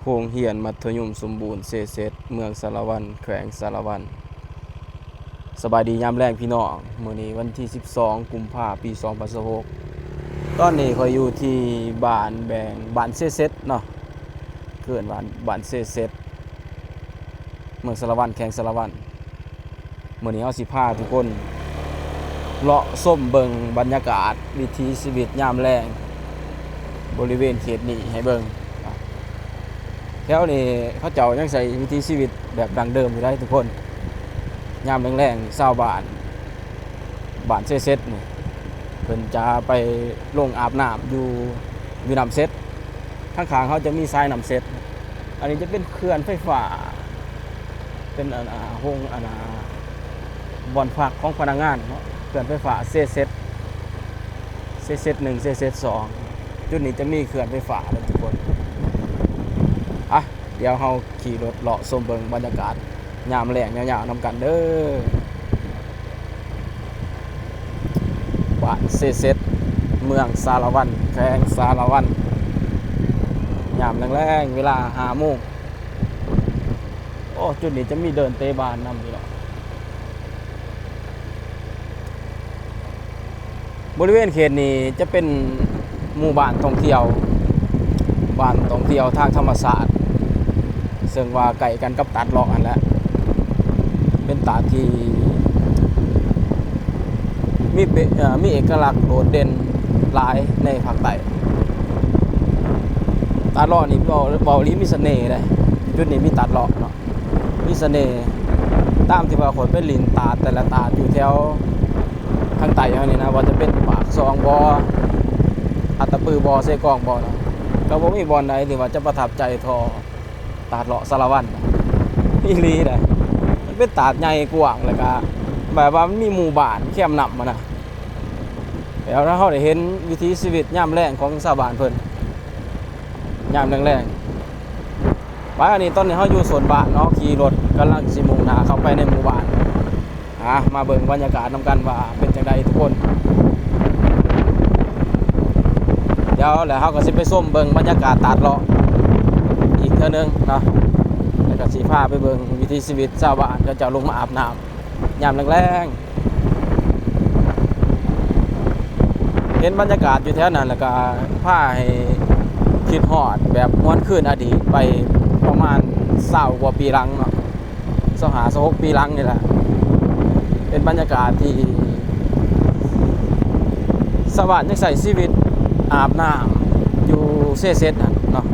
ໂຮງຮຽນມັດທະຍົມສົມບູນເຊເສັດ ເມືອງສາລະວັນ ແຂວງສາລະວັນ. ສະບາຍດີຍາມແລງພີ່ນ້ອງ, ມື້ນີ້ວັນທີສິບສອງ ກຸມພາ ປີສອງພັນຊາວຫົກ. ຕອນນີ້ຂ້ອຍຢູ່ທີ່ບ້ານແບງ ບ້ານເຊເສັດເນາະ, ເອີ້ນວ່າບ້ານເຊເສັດ ເມືອງສາລະວັນ ແຂວງສາລະວັນ. ມື້ນີ້ເຮົາຊິພາທຸກຄົນເລາະຊົມເບິ່ງບັນຍາກາດວິຖີຊີວິດຍາມແລງບໍລິເວນເຂດນີ້ໃຫ້ເບິ່ງ. ແຖວນີ້ເຂົາເຈົ້າຍັງໃຊ້ວິຖີຊີວິດແບບດັ້ງເດີມຢູ່ໄດ໋ທຸກຄົນ. ຍາມແລງໆ ຊາວບ້ານ ບ້ານເຊເສັດນີ້ ເພິ່ນຈະໄປລົງອາບນ້ຳຢູ່ ຢູ່ນ້ຳເສັດ. ທາງຂ້າງເຮົາຈະມີສາຍນ້ຳເສັດ. ອັນນີ້ຈະເປັນເຂື່ອນໄຟຟ້າ ເປັນອັນ ອາ ໂຮງ ອັນ ອາ ບ່ອນພັກຂອງພະນັກງານເນາະ, ເຂື່ອນໄຟຟ້າເຊເສັດ ເຊເສັດໜຶ່ງ ເຊເສັດສອງ. ຈຸດນີ້ຈະມີເຂື່ອນໄຟຟ້າເດີທຸກຄົນ. ອະ ດຽວເຮົາຂີ່ລົດເລາະຊົມເບິ່ງບັນຍາກາດຍາມແລງຍາວໆນຳກັນເດີ. ບ້ານເຊເສັດ ເມືອງສາລະວັນ ແຂວງສາລະວັນ. ຍາມແລງໆ ເວລາຫ້າໂມງ. ໂອ້ ຈຸດນີ້ຈະມີເດີ່ນເຕະບານນຳພີ່ນ້ອງ. ບໍລິເວນເຂດນີ້ຈະເປັນໝູ່ບ້ານທ່ອງທ່ຽວ ບ້ານທ່ອງທ່ຽວທາງທຳມະຊາດ ເຊິ່ງວ່າໃກ້ກັນກັບຕາດເລາະຫັ້ນແຫຼະ. ເປັນຕາດທີ່ມີເປ ເອີ ມີເອກະລັກໂດດເດັ່ນຫຼາຍໃນພາກໃຕ້. ຕາດເລາະນີ້ເວົ້າ ເວົ້າອີ່ຫຼີມີສະເໜ່ເດ້, ຈຸດນີ້ມີຕາດເລາະເນາະ. ມີສະເໜ່ ຕາມທີ່ວ່າຂ້ອຍໄປຫຼິ້ນຕາດແຕ່ລະຕາດຢູ່ແຖວທາງໃຕ້ເຮົານີ້ນະ, ວ່າຈະເປັນປາກຊ່ອງບໍ ອັດຕະປືບໍ ເຊກອງບໍນະ, ກໍບໍ່ມີບ່ອນໃດທີ່ວ່າຈະປະທັບໃຈທໍ່ຕາດເລາະສາລະວັນ. ອີ່ຫຼີໃດ໋, ມັນເປັນຕາດໃຫຍ່ກວ້າງ ແລ້ວກະແບບວ່າມັນມີໝູ່ບ້ານແຄມນ້ຳຫັ້ນນະ. ແລ້ວເຮົາໄດ້ເຫັນວິຖີຊີວິດຍາມແລງຂອງຊາວບ້ານເພິ່ນ ຍາມແລງໆ. ໄປ ອັນນີ້ຕອນນີ້ເຮົາຢູ່ໂຊນບ້ານເນາະ, ຂີ່ລົດກຳລັງຊິມຸ່ງໜ້າເຂົ້າໄປໃນໝູ່ບ້ານ. ອາ ມາເບິ່ງບັນຍາກາດນຳກັນວ່າເປັນຈັ່ງໃດທຸກຄົນ. ດຽວແລ້ວເຮົາກໍຊິໄປຊົມເບິ່ງບັນຍາກາດຕາດເລາະອີກເທື່ອໜຶ່ງເນາະ, ແລ້ວກໍຊິພາໄປເບິ່ງວິຖີຊີວິດຊາວບ້ານເຂົາເຈົ້າລົງມາອາບນ້ຳຍາມແລງໆ. ເຫັນບັນຍາກາດຢູ່ແຖວນັ້ນ ແລ້ວກໍພາໃຫ້ຄິດຮອດແບບຫວນຄືນອະດີດໄປປະມານຊາວກວ່າປີຫຼັງເນາະ, ຊາວຫ້າ ຊາວຫົກປີຫຼັງນີ້ແຫຼະ. ເປັນບັນຍາກາດທີ່ຊາວບ້ານຍັງໃຊ້ຊີວິດອາບນ້ຳຢູ່ເຊເສັດຫັ້ນເນາະ,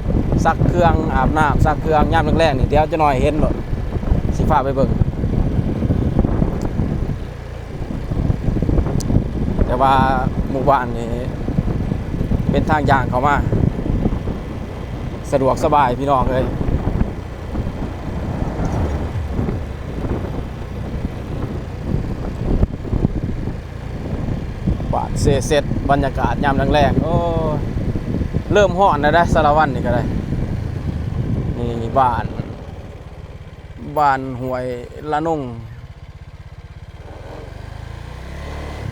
ຊັກເຄື່ອງ ອາບນ້ຳ ຊັກເຄື່ອງຍາມແລງໆນີ້. ດຽວຈັກໜ້ອຍເຫັນໂລດ ຊິພາໄປເບິ່ງ. ແຕ່ວ່າໝູ່ບ້ານນີ້ເປັນທາງຍ່າງເຂົ້າມາ ສະດວກສະບາຍພີ່ນ້ອງເອີຍ. ບ້ານເຊເສັດ ບັນຍາກາດຍາມແລງໆ. ໂອ້ ເລີ່ມຮ້ອນແລ້ວເດ້ ສາລະວັນນີ້ກໍໄດ້. ນີ້ບ້ານ ບ້ານຫ້ວຍລະນົງ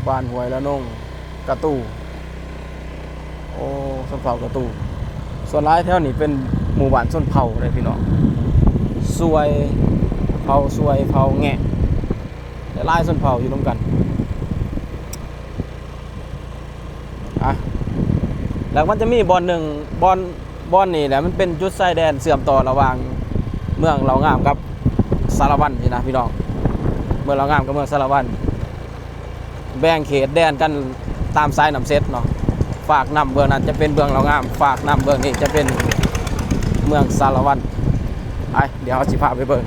ບ້ານຫ້ວຍລະນົງ ກະຕູ ໂອ້ ຊົນເຜົ່າກະຕູ. ສ່ວນຫຼາຍແຖວນີ້ເປັນໝູ່ບ້ານຊົນເຜົ່າເດ້ພີ່ນ້ອງ, ຊວຍ ເຜົ່າຊວຍ ເຜົ່າແງະ ຫຼາຍໆຊົນເຜົ່າຢູ່ນຳກັນ. ອ່ະ ແລ້ວມັນຈະມີບ່ອນໜຶ່ງ ບ່ອນ ບ່ອນນີ້ແຫຼະ ມັນເປັນຈຸດຊາຍແດນເຊື່ອມຕໍ່ລະຫວ່າງເມືອງເລົ່າງາມກັບສາລະວັນນີ້ນະພີ່ນ້ອງ, ເມືອງເລົ່າງາມກັບເມືອງສາລະວັນ ແບ່ງເຂດແດນກັນຕາມສາຍນ້ຳເສັດເນາະ. ຟາກນ້ຳເບື້ອງນັ້ນຈະເປັນເມືອງເລົ່າງາມ, ຟາກນ້ຳເບື້ອງນີ້ຈະເປັນເມືອງສາລະວັນ. ໄປ ດຽວເຮົາຊິພາໄປເບິ່ງ.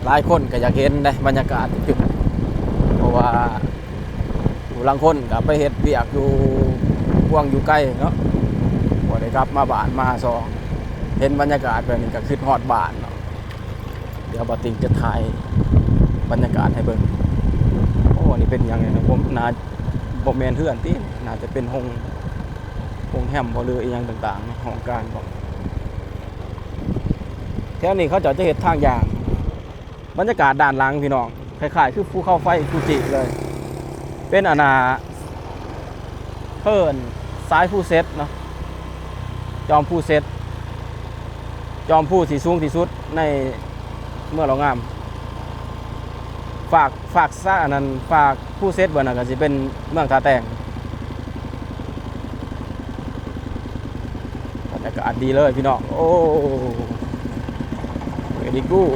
ຫຼາຍຄົນກໍຢາກເຫັນເດ້ບັນຍາກາດຈຸດ, ເພາະວ່າຜູ້ລາງຄົນກໍໄປເຮັດວຽກຢູ່ກວາງຢູ່ໄກເນາະ, ບໍ່ໄດ້ກັບມາບ້ານມາຊ່ອງ, ເຫັນບັນຍາກາດແບບນີ້ກໍຄິດຮອດບ້ານເນາະ. ດຽວບ່າວຕິງຈະຖ່າຍບັນຍາກາດໃຫ້ເບິ່ງ. ໂອ້ ອັນນີ້ເປັນຫຍັງນີ້ນະ? ບໍ່ ໜ້າ ບໍ່ແມ່ນເຮືອນຕິ, ໜ້າຈະເປັນໂຮງ ໂຮງແຮມບໍ ຫຼືອີ່ຫຍັງຕ່າງໆ ຫ້ອງການບໍ. ແຖວນີ້ເຂົາເຈົ້າຈະເຮັດທາງຍ່າງ. ບັນຍາກາດດ້ານຫຼັງພີ່ນ້ອງ ຄ້າຍໆຄືພູເຂົາໄຟຟູຈິເລີຍ, ເປັນອັນນ່າ ເອີ້ນສາຍພູເຊັດເນາະ, ຈອມພູເຊັດ, ຈອມພູທີ່ສູງທີ່ສຸດໃນເມືອງເລົ່າງາມ. ຟາກ ຟາກສາ ອັນນັ້ນ ຟາກພູເຊັດເບິ່ງນັ້ນກໍຊິເປັນເມືອງທ່າແຕງ. ບັນຍາກາດດີເລີຍພີ່ນ້ອງ. ໂອ້ ເວດີກູດ.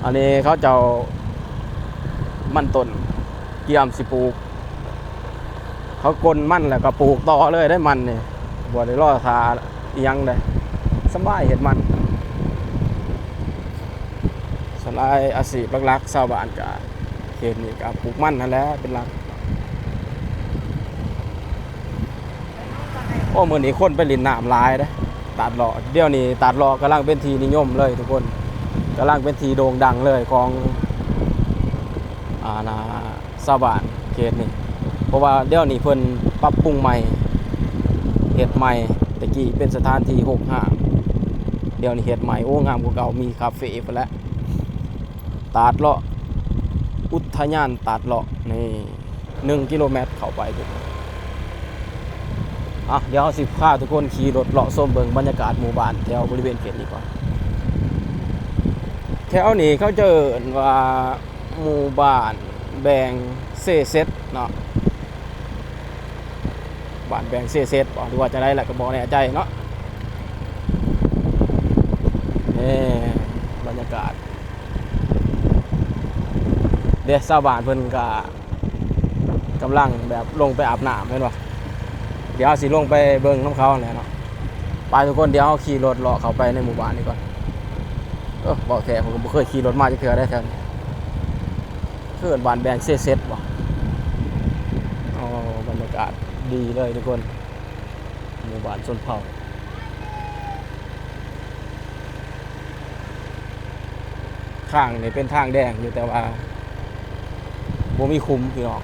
ອັນນີ້ເຂົາເຈົ້າມັນຕົ້ນກຽມຊິປູກ, ເຂົາກົນມັນແລ້ວກໍປູກຕໍ່ເລີຍເດ້ມັນນີ້, ບໍ່ໄດ້ລໍຖ້າອີ່ຫຍັງເດ້, ສະບາຍເຮັດມັນ. ສ່ວນຫຼາຍອາຊີບຫຼັກໆ ຊາວບ້ານກະ ເຂດນີ້ກໍປູກມັນຫັ້ນແຫຼະເປັນຫຼັກ. ໂອ້ ມື້ນີ້ຄົນໄປຫຼິ້ນນ້ຳຫຼາຍເດ້ ຕາດເລາະ. ດຽວນີ້ຕາດເລາະກຳລັງເປັນທີ່ນິຍົມເລີຍທຸກຄົນ, ກຳລັງເປັນທີ່ໂດ່ງດັງເລີຍຂອງ ອ່າ ນາ ຊາວບ້ານເຂດນີ້, ເພາະວ່າດຽວນີ້ເພິ່ນປັບປຸງໃໝ່ ເຮັດໃໝ່. ແຕ່ກີ້ເປັນສະຖານທີ່ຮົກຮ້າງ, ດຽວນີ້ເຮັດໃໝ່ ໂອ້ ງາມກວ່າເກົ່າ, ມີຄາເຟພຸ້ນແຫຼະ. ຕາດເລາະ ອຸດທະຍານຕາດເລາະນີ້ ໜຶ່ງກິໂລແມັດເຂົ້າໄປພຸ້ນ. ອ່ະ ດຽວເຮົາຊິພາທຸກຄົນຂີ່ລົດເລາະຊົມເບິ່ງບັນຍາກາດໝູ່ບ້ານແຖວບໍລິເວນເຂດນີ້ກ່ອນ. ແຖວນີ້ເຂົາເອີ້ນວ່າໝູ່ບ້ານແບງເຊເຊັດເນາະ, ບ້ານແບງເຊເຊັດບໍ ຫຼືວ່າຈັ່ງໃດລະກໍບໍ່ແນ່ໃຈເນາະ. ນີ້ບັນຍາກາດ ເດ້ ຊາວບ້ານເພິ່ນກະກຳລັງແບບລົງໄປອາບນ້ຳແມ່ນບໍ່? ດຽວເຮົາຊິລົງໄປເບິ່ງນຳເຂົາຫັ້ນແຫຼະເນາະ. ໄປທຸກຄົນ, ດຽວເຮົາຂີ່ລົດເລາະເຂົ້າໄປໃນໝູ່ບ້ານນີ້ກ່ອນ. ເອີ ເວົ້າແທ້ ຂ້ອຍກໍບໍ່ເຄີຍຂີ່ລົດມາຈັກເທື່ອເດ້ແຖວນີ້. ເອີ້ນບ້ານແບງເຊເຊັດບໍ? ອໍ ບັນຍາກາດດີເລີຍທຸກຄົນ, ໝູ່ບ້ານຊົນເຜົ່າ. ທາງນີ້ເປັນທາງແດງຢູ່ ແຕ່ວ່າບໍ່ມີຂຸມພີ່ນ້ອງ.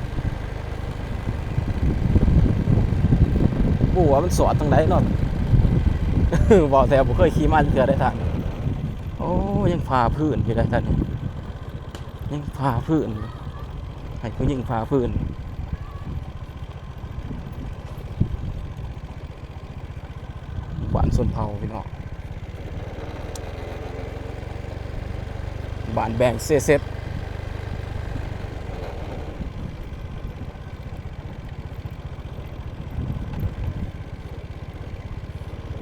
ບໍ່ຮູ້ວ່າມັນສອດທາງໃດເນາະ, ເວົ້າແທ້ບໍ່ເຄີຍຂີ່ມາຈັກເທື່ອໃດທ່ານ. ໂອ້ ຍັງຜ່າພື້ນຢູ່ໃດທ່ານ, ຍັງຜ່າພື້ນ, ໃຫ້ຜູ້ຍິງຜ່າພື້ນ. ບ້ານຊົນເຜົ່າພີ່ນ້ອງ, ບ້ານແບງເຊເຊັດ.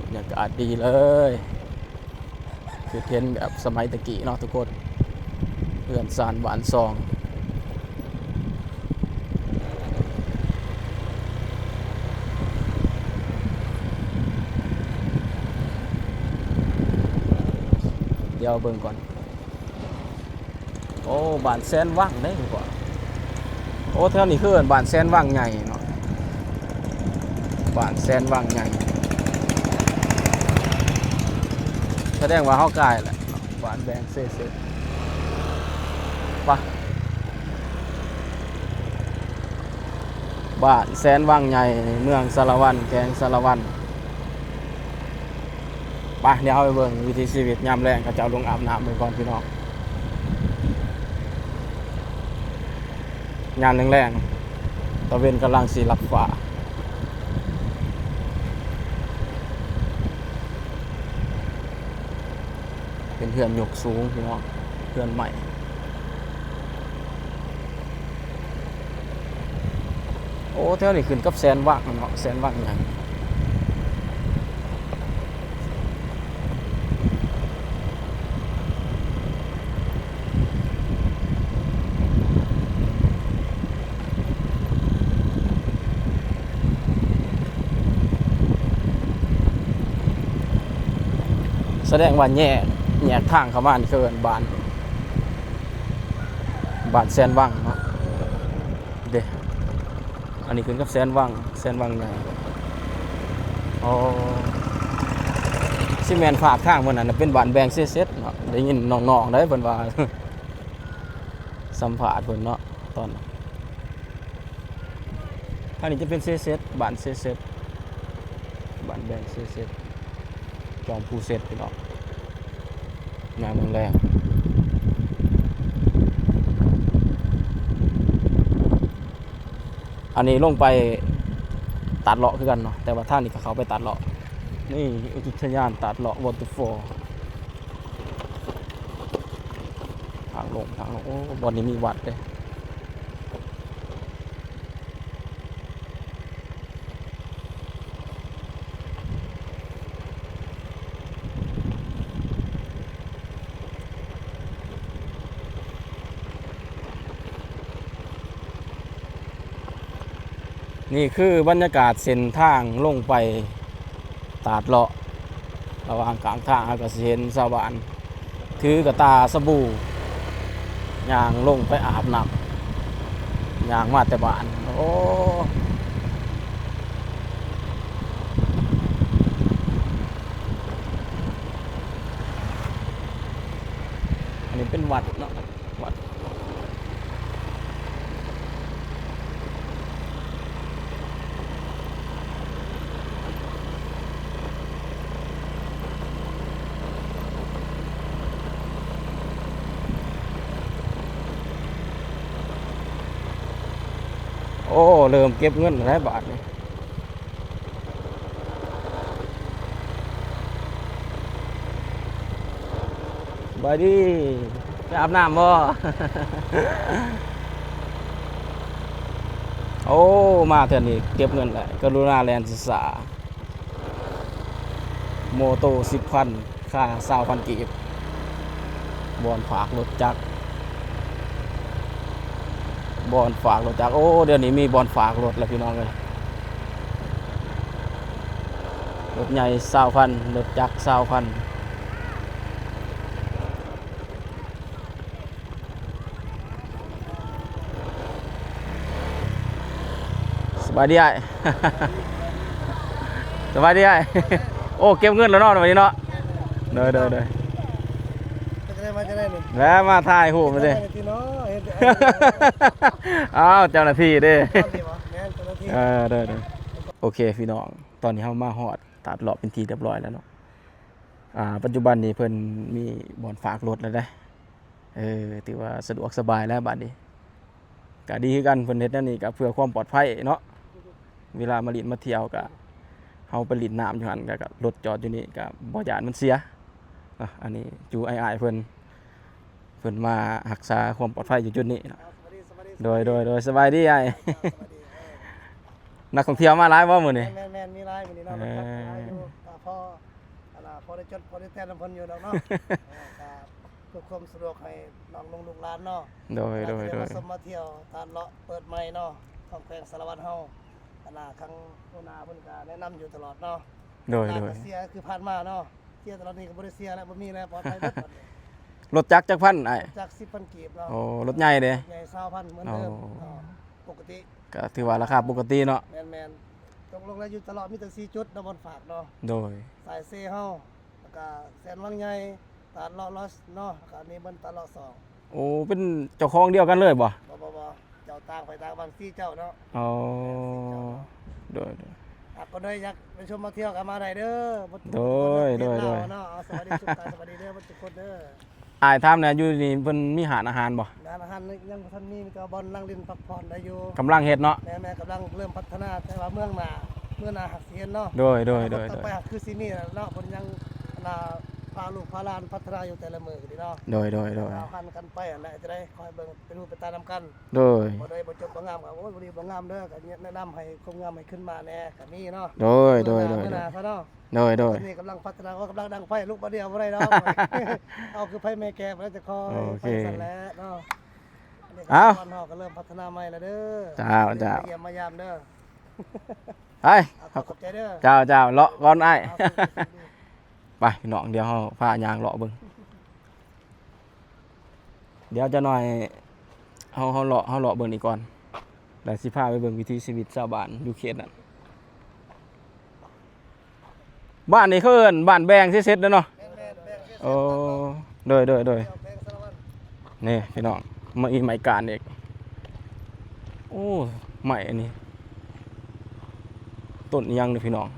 ບັນຍາກາດດີເລີຍ. ຄືເຫັນແບບສະໄໝແຕ່ກີ້ເນາະທຸກຄົນ, ເຮືອນຊານບ້ານຊ່ອງ. ດຽວເບິ່ງກ່ອນ. ໂອ້ ບ້ານແສນວັງເດ້ ໂອ້ ແຖວນີ້ຄືເອີ້ນບ້ານແສນວັງໃຫຍ່ເນາະ, ບ້ານແສນວັງໃຫຍ່. ສະແດງວ່າເຮົາກາຍແຫຼະເນາະ, ບ້ານແບງເຊເຊັດ. ປະ ບ້ານແສນວັງໃຫຍ່ ເມືອງສາລະວັນ ແຂວງສາລະວັນ. ໄປ ດຽວເຮົາໄປເບິ່ງວິຖີຊີວິດຍາມແລງ ເຂົາເຈົ້າລົງອາບນ້ຳເບິ່ງກ່ອນພີ່ນ້ອງ. ຍາມແລງໆ ຕາເວັນກຳລັງຊິລັບຟ້າ. ເປັນເຮືອນຍົກສູງພີ່ນ້ອງ, ເຮືອນໄມ້. ໂອ້ ແຖວນີ້ຂຶ້ນກັບແສນວັງເນາະ, ແສນວັງໃຫຍ່. ສະແດງວ່າແຍກ ແຍກທາງເຂົ້າມານີ້ ເອີ້ນບ້ານ ບ້ານແສນວັງເນາະ. ເດ້ ອັນນີ້ຂຶ້ນກັບແສນວັງ ແສນວັງໃຫຍ່. ອໍ ຊິແມ່ນພາກທາງເພິ່ນນັ້ນນະ ເປັນບ້ານແບງເຊເຊັດເນາະ, ໄດ້ຍິນນ້ອງໆເດ້ເພິ່ນວ່າ ສຳພາດເພິ່ນເນາະ ຕອນ ທາງນີ້ຈະເປັນເຊເຊັດ ບ້ານເຊເຊັດ ບ້ານແບງເຊເຊັດ ຈອມພູເຊັດ ພີ່ນ້ອງ. ຍາມແລງ ອັນນີ້ລົງໄປຕາດເລາະຄືກັນເນາະ, ແຕ່ວ່າທາງນີ້ກໍເຂົ້າໄປຕາດເລາະ. ນີ້ອຸທົຍານຕາດເລາະ Waterfall. ທາງລົງ ທາງລົງ. ໂອ້ ບ່ອນນີ້ມີວັດເດ້. ນີ້ຄືບັນຍາກາດເສັ້ນທາງລົງໄປຕາດເລາະ. ລະຫວ່າງກາງທາງ ເຮົາກໍຊິເຫັນຊາວບ້ານຖືກະຕ່າສະບູ ຍ່າງລົງໄປອາບນ້ຳ ຍ່າງມາແຕ່ບ້ານ. ໂອ້ ອັນນີ້ເປັນວັດເນາະ. ວັດ. ໂອ້ ເລີ່ມເກັບເງິນແລ້ວບາດນີ້. ສະບາຍດີ ໄປອາບນ້ຳບໍ່? ໂອ້ ມາເທື່ອນີ້ເກັບເງິນແລ້ວ. ກະລຸນາແລ່ນຊ້າໆ ໂມໂຕສິບພັນ ຄ່າຊາວພັນກີບ. ບ່ອນຝາກລົດຈັກ ບ່ອນຝາກລົດຈັກ. ໂອ້ ດຽວນີ້ມີບ່ອນຝາກລົດແລ້ວພີ່ນ້ອງເອີຍ. ລົດໃຫຍ່ຊາວພັນ ລົດຈັກຊາວພັນ. ສະບາຍດີອ້າຍ. ສະບາຍດີອ້າຍ. ໂອ້ ເກັບເງິນແລ້ວເນາະ ວັນນີ້ເນາະ. ໂດຍ ໂດຍ ໂດຍ. ເປັນຈັ່ງໃດ ມາຈັ່ງໃດນີ້? ແລ້ວມາຖ່າຍຮູບມາເດ້. ເຈົ້າໜ້າທີ່ເນາະ ເຮັດ ອ້າວ ເຈົ້າໜ້າທີ່ເດ້. ແມ່ນ ເຈົ້າໜ້າທີ່. ເອີ ໂດຍ ໂດຍ. ໂອເຄ ພີ່ນ້ອງ ຕອນນີ້ເຮົາມາຮອດຕາດເລາະເປັນທີ່ຮຽບຮ້ອຍແລ້ວເນາະ. ອ່າ ປັດຈຸບັນນີ້ເພິ່ນມີບ່ອນຝາກລົດແລ້ວເດ້. ເອີ ຖືວ່າສະດວກສະບາຍແລ້ວບາດນີ້. ກະດີຄືກັນ ເພິ່ນເຮັດແນວນີ້ກະເພື່ອຄວາມປອດໄພເນາະ. ເວລາມາຫຼິ້ນມາທ່ຽວກະ ເຮົາໄປຫຼິ້ນນ້ຳຢູ່ຫັ້ນ ກະ ກະລົດຈອດຢູ່ນີ້ກະບໍ່ຢ້ານມັນເສຍເນາະ. ອັນນີ້ຈູອ້າຍໆເພິ່ນ ເພິ່ນມາຮັກສາຄວາມປອດໄພຢູ່ຈຸດນີ້ເນາະ. ສະບາຍດີ ສະບາຍດີ. ໂດຍ ໂດຍ ໂດຍ. ສະບາຍດີອ້າຍ. ສະບາຍດີ. ເອີ ນັກທ່ອງທ່ຽວມາຫຼາຍບໍ່ມື້ນີ້? ແມ່ນໆ ມີຫຼາຍມື້ນີ້ເນາະ. ເອີ ລົດຈອດຫຼາຍຢູ່ ກະພໍ ອັນນ່າ ພໍໄດ້ຈົດ ພໍໄດ້ແຕ້ມນຳເພິ່ນຢູ່ດອກເນາະ. ເອີ ກະ ເພື່ອຄວາມສະດວກໃຫ້ນ້ອງໆລູກຫຼານເນາະ. ໂດຍ ໂດຍ ໂດຍ. ມາຊົມມາທ່ຽວຕາດເລາະເປີດໃໝ່ເນາະ ຂອງແຂວງສາລະວັນເຮົາ. ອັນນ່າ ທາງຫົວໜ້າເພິ່ນກະແນະນຳຢູ່ຕະຫຼອດເນາະ. ໂດຍ ໂດຍ. ກະເສຍຄືຜ່ານມາເນາະ ເສຍຕະຫຼອດນີ້ກະບໍ່ໄດ້ເສຍແລ້ວ ບໍ່ມີແລ້ວ ປອດໄພເບິດ. ລົດຈັກຈັກພັນອ້າຍ? ຈັກສິບພັນກີບເນາະ. ໂອ້ ລົດໃຫຍ່ເດ້? ໃຫຍ່ຊາວພັນເໝືອນເດີມເນາະ ປົກກະຕິ. ກະຖືວ່າລາຄາປົກກະຕິເນາະ. ແມ່ນໆ. ຕົກລົງແລ້ວຢູ່ຕະຫຼອດ ມີແຕ່ສີ່ຈຸດເນາະ ບ່ອນຝາກເນາະ. ໂດຍ. ສາຍເຊເຮົາ ແລ້ວກະແສນວັງໃຫຍ່ ຕາດເລາະລອດເນາະ ແລ້ວກະອັນນີ້ມັນຕາດເລາະສອງ. ໂອ້ ເປັນເຈົ້າຂອງດຽວກັນເລີຍບໍ່? ບໍ່ ບໍ່ ບໍ່ ເຈົ້າຕ່າງໃຜຕ່າງບ້ານ ສີ່ເຈົ້າເນາະ. ອໍ ແມ່ນ ສີ່ເຈົ້າເນາະ. ໂດຍ ໂດຍ. ຫາກຄົນໃດຢາກໄປຊົມມາທ່ຽວກະມາໄດ້ເດີ. ໂດຍ ໂດຍ ໂດຍ. ເນາະ ເອົາ ສະບາຍດີ ຊຸກກາ ສະບາຍດີເດີ ເບິດທຸກຄົນເດີ. ອ້າຍ ຖາມແດ່ ຢູ່ນີ້ເພິ່ນມີຮ້ານອາຫານບໍ່? ຮ້ານອາຫານຍັງບໍ່ທັນມີ ມີແຕ່ວ່າບ່ອນນັ່ງຫຼິ້ນພັກຜ່ອນໄດ້ຢູ່. ກຳລັງເຮັດເນາະ. ແມ່ນໆ ກຳລັງເລີ່ມພັດທະນາ ແຕ່ວ່າເມືອງໜ້າ ເມືອງໜ້າຫາກຊິເຫັນເນາະ. ໂດຍ ໂດຍ ໂດຍ ໂດຍ. ຕໍ່ໄປຫາກຄືຊິມີແຫຼະເນາະ ເພິ່ນຍັງ ອັນນ່າ ພາລູກພາຫຼານພັດທະນາຢູ່ແຕ່ລະມື້ນີ້ເນາະ. ໂດຍ ໂດຍ ໂດຍ. ເຮົາຫັນກັນໄປຫັ້ນແຫຼະ ຈະໄດ້ຄອຍເບິ່ງເປັນຮູບເປັນຕານຳກັນ. ໂດຍ. ບໍ່ໄດ້ ບໍ່ຈົບບໍ່ງາມກະ ໂອ້ຍ ບໍ່ດີບໍ່ງາມເດີ ກະແນະນຳໃຫ້ຄວາມງາມໃຫ້ຂຶ້ນມາແດ່ ກະມີເນາະ. ໂດຍ ໂດຍ ໂດຍ ໂດຍ. ມື້ໜ້າຊະເນາະ. ໂດຍ ໂດຍ. ຕອນນີ້ກຳລັງພັດທະນາ ໂອ້ ກຳລັງດັງໄຟ ລຸກບາດດຽວບໍ່ໄດ້ດອກ. ເອົາຄືໄຟແມ່ແກະບໍ່ໄດ້ ຈະຂໍ ໂອເຄ ໄຟຊັ້ນແຫຼະເນາະ. ເອົ້າ ເຮົາກະເລີ່ມພັດທະນາໃໝ່ແລ້ວເດີ. ເຈົ້າ ເຈົ້າ. ມາຢ້ຽມມາຢາມເດີ. ໄປ ເອົາ ຂອບໃຈເດີ. ເຈົ້າ ເຈົ້າ. ເລາະກ່ອນອ້າຍ. ເອົາ ໂຊກດີ ໂຊກດີ. ໄປ ພີ່ນ້ອງ ດຽວເຮົາພາຍ່າງເລາະເບິ່ງ. ດຽວຈັກໜ່ອຍເຮົາ ເຮົາເລາະ ເຮົາເລາະເບິ່ງນີ້ກ່ອນ ແລ້ວຊິພາໄປເບິ່ງວິຖີຊີວິດຊາວບ້ານຢູ່ເຂດນັ້ນ. ບ້ານນີ້ເຂົາເອີ້ນບ້ານແບງເສດເນາະ. ແມ່ນໆ ແບງເສດ. ໂອ້ ໂດຍ ໂດຍ ໂດຍ. ແບງສາລະວັນ. ນີ້ພີ່ນ້ອງ ມາອີກໄມ້ກ້ານອີກ. ໂອ້ ໄມ້ອັນນີ້ ຕົ້ນອີ່ຫຍັງນີ້ພີ່ນ້ອງ?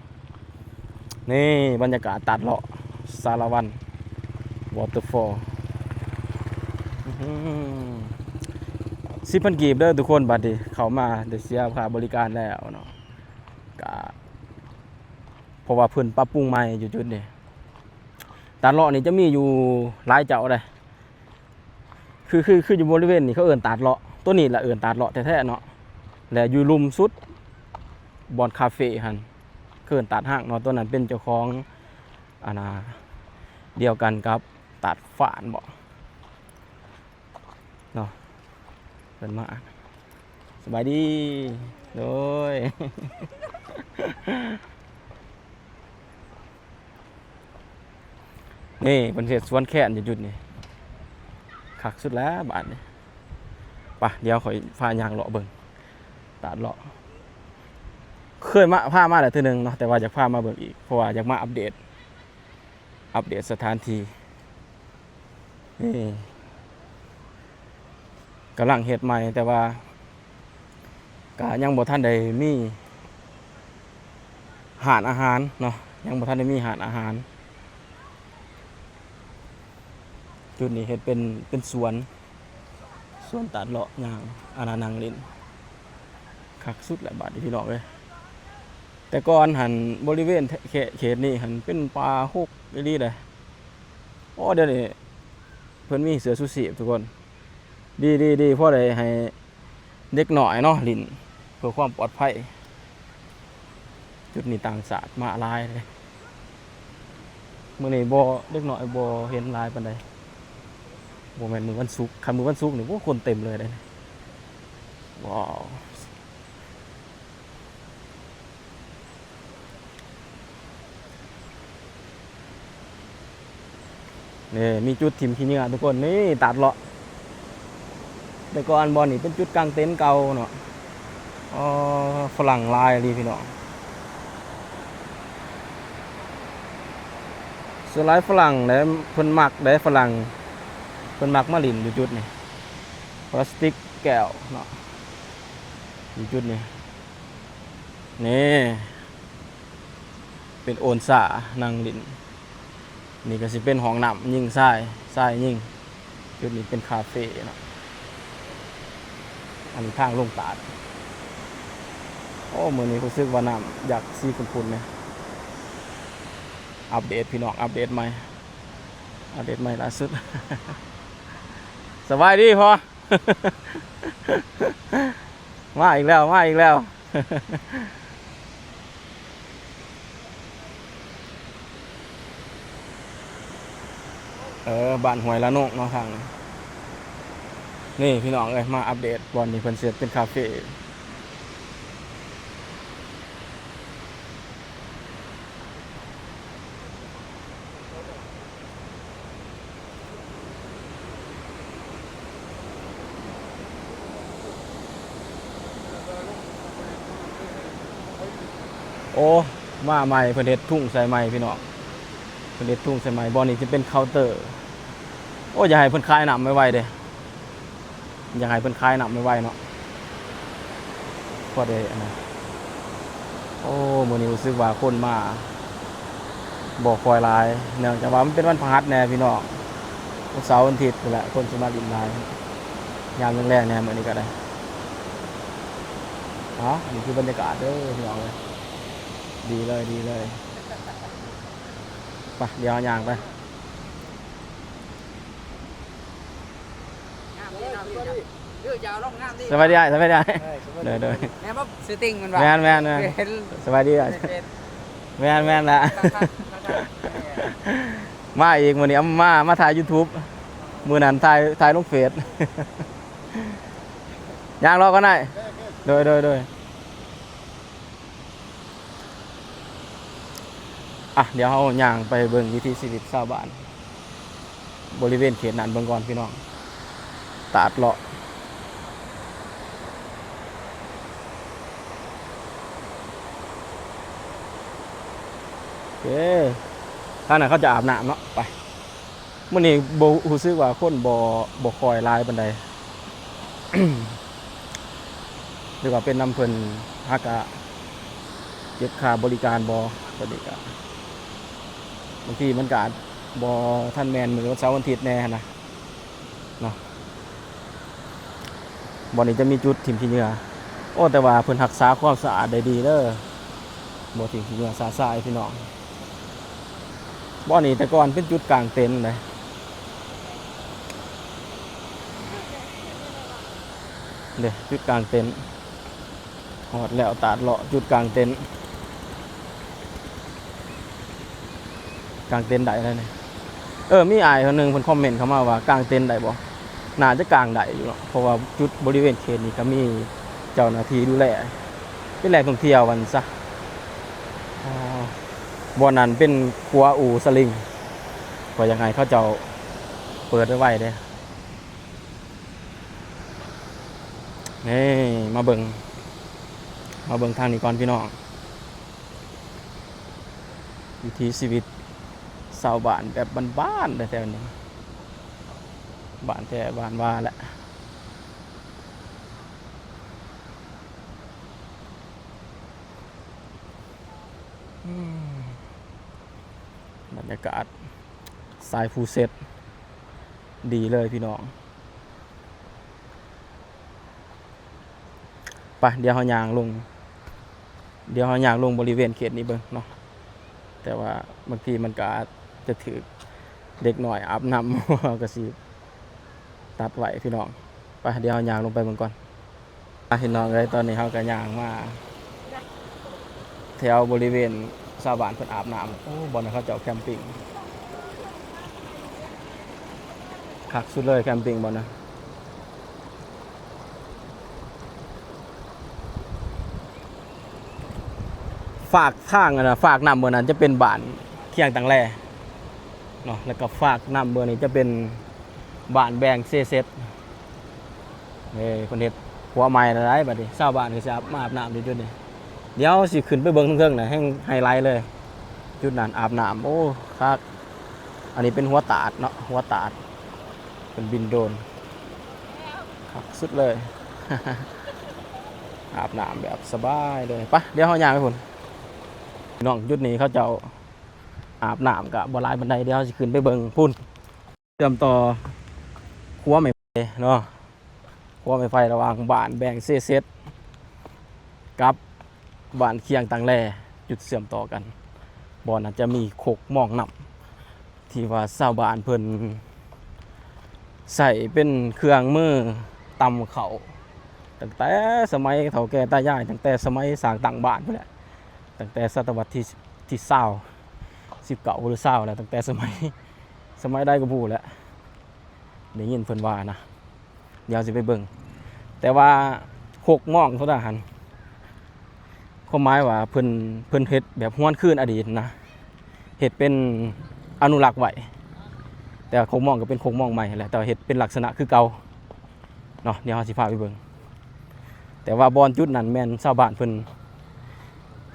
ນີ້ບັນຍາກາດຕາດເລາະ ສາລະວັນ Waterfall. ອື ຫ ສິບພັນກີບເດີທຸກຄົນ. ບັດນີ້ເຂົ້າມາໄດ້ເສຍຄ່າບໍລິການແລ້ວເນາະ ກະເພາະວ່າເພິ່ນປັບປຸງໃໝ່ຢູ່ຈຸດນີ້. ຕາດເລາະນີ້ຈະມີຢູ່ຫຼາຍເຈົ້າເດ້ ຄື ຄື ຄືຢູ່ບໍລິເວນນີ້ເຂົາເອີ້ນຕາດເລາະ ໂຕນີ້ລະເອີ້ນຕາດເລາະແທ້ໆເນາະ. ແລະຢູ່ລຸ່ມສຸດບ່ອນຄາເຟຫັ້ນ ເອີ້ນຕາດຮ້າງເນາະ. ໂຕນັ້ນເປັນເຈົ້າຂອງ ອັນນ່າ ດຽວກັນກັບຕາດຝານບໍເນາະ ເພິ່ນມາ. ສະບາຍດີ ໂດຍ ນີ້ເພິ່ນເຮັດສວນແຄນຢູ່ຈຸດນີ້ ຄັກສຸດແລ້ວບາດນີ້. ປະ ດຽວຂ້ອຍພາຍ່າງເລາະເບິ່ງຕາດເລາະ. ເຄີຍມາ ພາມາແລ້ວເທື່ອໜຶ່ງເນາະ ແຕ່ວ່າຢາກພາມາເບິ່ງອີກ ເພາະວ່າຢາກມາອັບເດດ ອັບເດດສະຖານທີ່. ນີ້ກຳລັງເຮັດໃໝ່ ແຕ່ວ່າກະຍັງບໍ່ທັນໄດ້ມີຮ້ານອາຫານເນາະ ຍັງບໍ່ທັນໄດ້ມີຮ້ານອາຫານ. ຈຸດນີ້ເຮັດເປັນ ເປັນສວນ ສວນຕາດເລາະຍ່າງ ອັນນ່າ ນັ່ງຫຼິ້ນ ຄັກສຸດແຫຼະບາດນີ້ພີ່ນ້ອງເອີຍ. ແຕ່ກ່ອນຫັ້ນ ບໍລິເວນເຂດ ເຂດນີ້ຫັ້ນເປັນປ່າຮົກອີ່ຫຼີເດ້. ໂອ້ ດຽວນີ້ເພິ່ນມີເສື້ອຊູຊີບທຸກຄົນ ດີ ດີ ດີ ພໍໄດ້ໃຫ້ເດັກນ້ອຍເນາະຫຼິ້ນ ເພື່ອຄວາມປອດໄພ. ຈຸດນີ້ຕ່າງຊາດມາຫຼາຍເດ້ ມື້ນີ້ບໍ່ ເດັກນ້ອຍບໍ່ເຫັນຫຼາຍປານໃດ. ບໍ່ແມ່ນມື້ວັນສຸກ ຄັນມື້ວັນສຸກນີ້ ໂອ້ ຄົນເຕັມເລີຍເດ້. ວ້າວ ນີ້ມີຈຸດຖິ້ມຂີ້ເຫຍື້ອທຸກຄົນ. ນີ້ຕາດເລາະ ແຕ່ກ່ອນບ່ອນນີ້ເປັນຈຸດກາງເຕັນເກົ່າເນາະ. ອໍ ຝຣັ່ງຫຼາຍອີ່ຫຼີພີ່ນ້ອງ ສ່ວນຫຼາຍຝຣັ່ງເດ້ ເພິ່ນມັກເດ້ ຝຣັ່ງເພິ່ນມັກມາຫຼິ້ນຢູ່ຈຸດນີ້. ພລາສຕິກແກ້ວເນາະ ຢູ່ຈຸດນີ້. ນີ້ເປັນໂອນຊານັ່ງຫຼິ້ນ. ນີ້ກະຊິເປັນຫ້ອງນ້ຳຍິງຊາຍ ຊາຍຍິງ. ຈຸດນີ້ເປັນຄາເຟເນາະ ອັນນີ້ທາງລົງຕາດ. ໂອ້ ມື້ນີ້ຮູ້ສຶກວ່ານ້ຳຢາກສີຂຸ້ນໆເດ. ອັບເດດພີ່ນ້ອງ ອັບເດດໃໝ່ ອັບເດດໃໝ່ລ່າສຸດ. ສະບາຍດີພໍ່ ມາອີກແລ້ວ ມາອີກແລ້ວ. ເອີ ບ້ານຫ້ວຍລະໂນກເນາະ ທາງນີ້. ນີ້ພີ່ນ້ອງເອີຍ ມາອັບເດດບ່ອນນີ້ ເພິ່ນຊິເຮັດເປັນຄາເຟ. ໂອ້ ມາໃໝ່ ເພິ່ນເຮັດທຸງໃສ່ໃໝ່ພີ່ນ້ອງ ເພິ່ນເຮັດທຸງໃສ່ໃໝ່. ບ່ອນນີ້ຈະເປັນເຄົາເຕີ. ໂອ້ ຢາກໃຫ້ເພິ່ນຂາຍນ້ຳໄວໆເດ້. ຢາກໃຫ້ເພິ່ນຂາຍນ້ຳໄວໆເນາະ ພໍໄດ້ອັນນັ້ນ. ໂອ້ ມື້ນີ້ຮູ້ສຶກວ່າຄົນມາບໍ່ຄ່ອຍຫຼາຍ ເນື່ອງຈາກວ່າມັນເປັນວັນພະຫັດແດ່ພີ່ນ້ອງ. ວັນເສົາວັນອາທິດພຸ້ນແຫຼະ ຄົນຊິມາຫຼິ້ນຫຼາຍ ຍາມແລງໆແດ່ມື້ນີ້ກະໄດ້. ເອົາ ອັນນີ້ຄືບັນຍາກາດເດີພີ່ນ້ອງເອີຍ ດີເລີຍ ດີເລີຍ. ໄປ ດຽວເຮົາຍ່າງໄປ. ງາມດີເນາະ ເອີ ຈະເອົາລົງງາມດີ. ສະບາຍດີອ້າຍ ສະບາຍດີອ້າຍ. ເອີ ສະບາຍດີ. ໂດຍ ໂດຍ ແມ່ນບໍ່ ຊື່ຕິງແມ່ນບໍ່? ແມ່ນ ແມ່ນ ແມ່ນ. ສະບາຍດີອ້າຍ. ໂອເຄ ເຫັນ ແມ່ນ ແມ່ນລະ. ມາອີກມື້ນີ້ ເອົາມາ ມາຖ່າຍຢູທູບ ມື້ນັ້ນຖ່າຍ ຖ່າຍລົງເຟສ. ຍ່າງລໍກ່ອນອ້າຍ. ໂອເຄ ໂອເຄ. ໂດຍ ໂດຍ ໂດຍ. ອ່ະ ດຽວເຮົາຍ່າງໄປເບິ່ງວິຖີຊີວິດຊາວບ້ານບໍລິເວນເຂດນັ້ນເບິ່ງກ່ອນພີ່ນ້ອງ ຕາດເລາະ. ໂອເຄ ທາງນັ້ນເຂົາຈະອາບນ້ຳເນາະ ໄປ. ມື້ນີ້ບໍ່ ຮູ້ສຶກວ່າຄົນບໍ່ ບໍ່ຄ່ອຍຫຼາຍປານໃດ ຫຼືວ່າເປັນນຳເພິ່ນຫາກະເກັບຄ່າບໍລິການບໍ່ ຕອນນີ້ກະບາງທີມັນກະອາດບໍ່ທັນແມ່ນມື້ວັນເສົາວັນອາທິດແດ່ຫັ້ນນະເນາະ. ບ່ອນນີ້ຈະມີຈຸດຖິ້ມຂີ້ເຫຍື້ອ. ໂອ້ ແຕ່ວ່າເພິ່ນຮັກສາຄວາມສະອາດໄດ້ດີເດີ ບໍ່ຖິ້ມຂີ້ເຫຍື້ອຊະຊາຍພີ່ນ້ອງ. ບ່ອນນີ້ແຕ່ກ່ອນເປັນຈຸດກາງເຕັນເດ້ ເດ້ ຈຸດກາງເຕັນ. ຮອດແລ້ວຕາດເລາະຈຸດກາງເຕັນ. ກາງເຕັນໄດ້ແລ້ວນີ້. ເອີ ມີອ້າຍຄົນໜຶ່ງເພິ່ນຄອມເມັນເຂົ້າມາວ່າກາງເຕັນໄດ້ບໍ່? ໜ້າຈະກາງໄດ້ຢູ່ເນາະ ເພາະວ່າຈຸດບໍລິເວນເຂດນີ້ກໍມີເຈົ້າໜ້າທີ່ດູແລ ເປັນແຫຼ່ງທ່ອງທ່ຽວວ່າຊັ້ນຊະ. ອໍ ບ່ອນນັ້ນເປັນຂົວອູ່ສະລິງ ຂ້ອຍຢາກໃຫ້ເຂົາເຈົ້າເປີດໄວໆເດ້. ນີ້ ມາເບິ່ງ ມາເບິ່ງທາງນີ້ກ່ອນພີ່ນ້ອງ. ວິຖີຊີວິດຊາວບ້ານແບບບ້ານໆ ແຖວໆນີ້ ບ້ານແທ້ບ້ານວ່າແຫຼະ. ອືມ ບັນຍາກາດຊາຍພູເຊັດ ດີເລີຍພີ່ນ້ອງ. ໄປ ດຽວເຮົາຍ່າງລົງ ດຽວເຮົາຍ່າງລົງບໍລິເວນເຂດນີ້ເບິ່ງເນາະ. ແຕ່ວ່າບາງທີມັນກໍອາດຈະຖືກເດັກນ້ອຍອາບນ້ຳ ເຮົາກໍຊິຕັດໄວ້ພີ່ນ້ອງ. ໄປ ດຽວເຮົາຍ່າງລົງໄປເບິ່ງກ່ອນ. ອ່ະ ພີ່ນ້ອງເອີຍ ຕອນນີ້ເຮົາກໍຍ່າງມາແຖວບໍລິເວນຊາວບ້ານເພິ່ນອາບນ້ຳ. ໂອ້ ບ່ອນນັ້ນເຂົາເຈົ້າແຄມປິງ ຄັກສຸດເລີຍ ແຄມປິງບ່ອນນັ້ນ. ຟາກທາງ ອັນນ່າ ຟາກນ້ຳເບິ່ງນັ້ນຈະເປັນບ້ານຄຽງຕັງແລເນາະ ແລ້ວກໍຟາກນ້ຳເບິ່ງນີ້ຈະເປັນບ້ານແບງເຊເຊັດ. ເອີ ເພິ່ນເຮັດຂົວໃໝ່ແລ້ວໄດ໋ ບັດນີ້ຊາວບ້ານກໍຊິອາບ ມາອາບນ້ຳຢູ່ຈຸດນີ້. ດຽວຊິຂຶ້ນໄປເບິ່ງເທິງໆນະ ແຮ່ງໄຮໄລເລີຍ ຈຸດນັ້ນອາບນ້ຳ. ໂອ້ ຄັກ. ອັນນີ້ເປັນຫົວຕາດເນາະ ຫົວຕາດ ເປັນບິນໂດຣນ ຄັກສຸດເລີຍ. ອາບນ້ຳແບບສະບາຍເລີຍ. ໄປ ດຽວເຮົາຍ່າງໄປພຸ້ນພີ່ນ້ອງ. ຈຸດນີ້ເຂົາເຈົ້າອາບນ້ຳກະບໍ່ຫຼາຍປານໃດ ດຽວເຮົາຊິຂຶ້ນໄປເບິ່ງພຸ້ນ. ເຊື່ອມຕໍ່ຂົວໄມ້ໄຜ່ເນາະ ຂົວໄມ້ໄຜ່ລະຫວ່າງບ້ານແບງເຊເຊັດກັບບ້ານຄຽງຕັງແລ ຈຸດເຊື່ອມຕໍ່ກັນ. ບ່ອນນັ້ນຈະມີຄົກມອງນ້ຳ ທີ່ວ່າຊາວບ້ານເພິ່ນໃຊ້ເປັນເຄື່ອງມືຕຳເຂົ້າ ຕັ້ງແຕ່ສະໄໝເຖົ້າແກ່ຕາຍາຍ ຕັ້ງແຕ່ສະໄໝສ້າງຕັ້ງບ້ານພຸ້ນແຫຼະ ຕັ້ງແຕ່ສະຕະວັດທີ ທີຊາວ ສິບເກົ້າ ຫຼື ຊາວ ແລ້ວ ຕັ້ງແຕ່ສະໄໝ ສະໄໝໃດກໍບໍ່ຮູ້ແຫຼະ ໄດ້ຍິນເພິ່ນວ່ານະ. ດຽວຊິໄປເບິ່ງ ແຕ່ວ່າຄົກມອງໂທດາຫັ້ນ ຄວາມໝາຍວ່າເພິ່ນ ເພິ່ນເຮັດແບບຫວນຄືນອະດີດນະ ເຮັດເປັນອະນຸລັກໄວ້. ແຕ່ວ່າຄົກມອງກໍເປັນຄົກມອງໃໝ່ຫັ້ນແຫຼະ ແຕ່ວ່າເຮັດເປັນລັກສະນະຄືເກົ່າເນາະ. ດຽວເຮົາຊິພາໄປເບິ່ງ ແຕ່ວ່າບ່ອນຈຸດນັ້ນແມ່ນຊາວບ້ານເພິ່ນ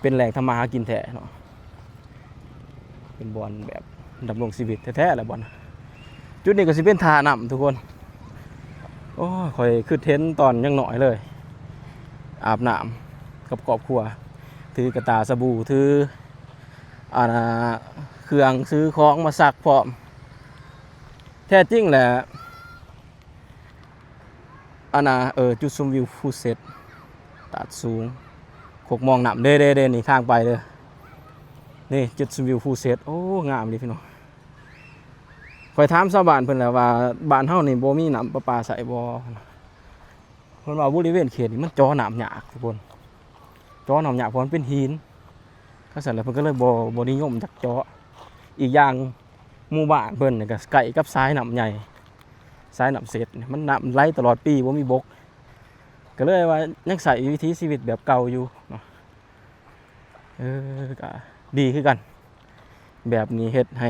ເປັນແຫຼ່ງທຳມາຫາກິນແທ້ເນາະ. ເປັນບ່ອນແບບດຳລົງຊີວິດແທ້ໆແຫຼະບ່ອນ. ຈຸດນີ້ກໍຊິເປັນທ່ານ້ຳທຸກຄົນ. ໂອ້ຍ ຂ້ອຍຄິດເຫັນຕອນຍັງນ້ອຍເລີຍ ອາບນ້ຳກັບຄອບຄົວ ຖືກະຕ່າສະບູ ຖື ອັນນ່າ ເຄື່ອງຊື້ຂອງມາຊັກພ້ອມ. ແທ້ຈິງແຫຼະ ອັນນ່າ ເອີ ຈຸດຊົມວິວພູເຊັດ ຕາດສູງ ຄົກມອງນ້ຳ ເດ້ໆໆ ນີ້ທາງໄປເດີ ນີ້ຈຸດຊົມວິວພູເຊັດ. ໂອ້ ງາມເດພີ່ນ້ອງ. ຂ້ອຍຖາມຊາວບ້ານເພິ່ນແລ້ວວ່າ ບ້ານເຮົານີ້ບໍ່ມີນ້ຳປະປາໃຊ້ບໍ່? ເພິ່ນວ່າບໍລິເວນເຂດນີ້ມັນເຈາະນ້ຳຍາກທຸກຄົນ ເຈາະນ້ຳຍາກ ເພາະມັນເປັນຫີນ. ຄັນຊັ້ນແລ້ວເພິ່ນກໍເລີຍບໍ່ ບໍ່ນິຍົມຢາກເຈາະ. ອີກຢ່າງ ໝູ່ບ້ານເພິ່ນນີ້ກໍໃກ້ກັບສາຍນ້ຳໃຫຍ່ ສາຍນ້ຳເຊັດ ມັນນ້ຳໄຫຼຕະຫຼອດປີ ບໍ່ມີບົກ ກໍເລີຍວ່າຍັງໃຊ້ວິຖີຊີວິດແບບເກົ່າຢູ່ເນາະ. ເອີ ກໍດີຄືກັນ ແບບນີ້ເຮັດໃຫ້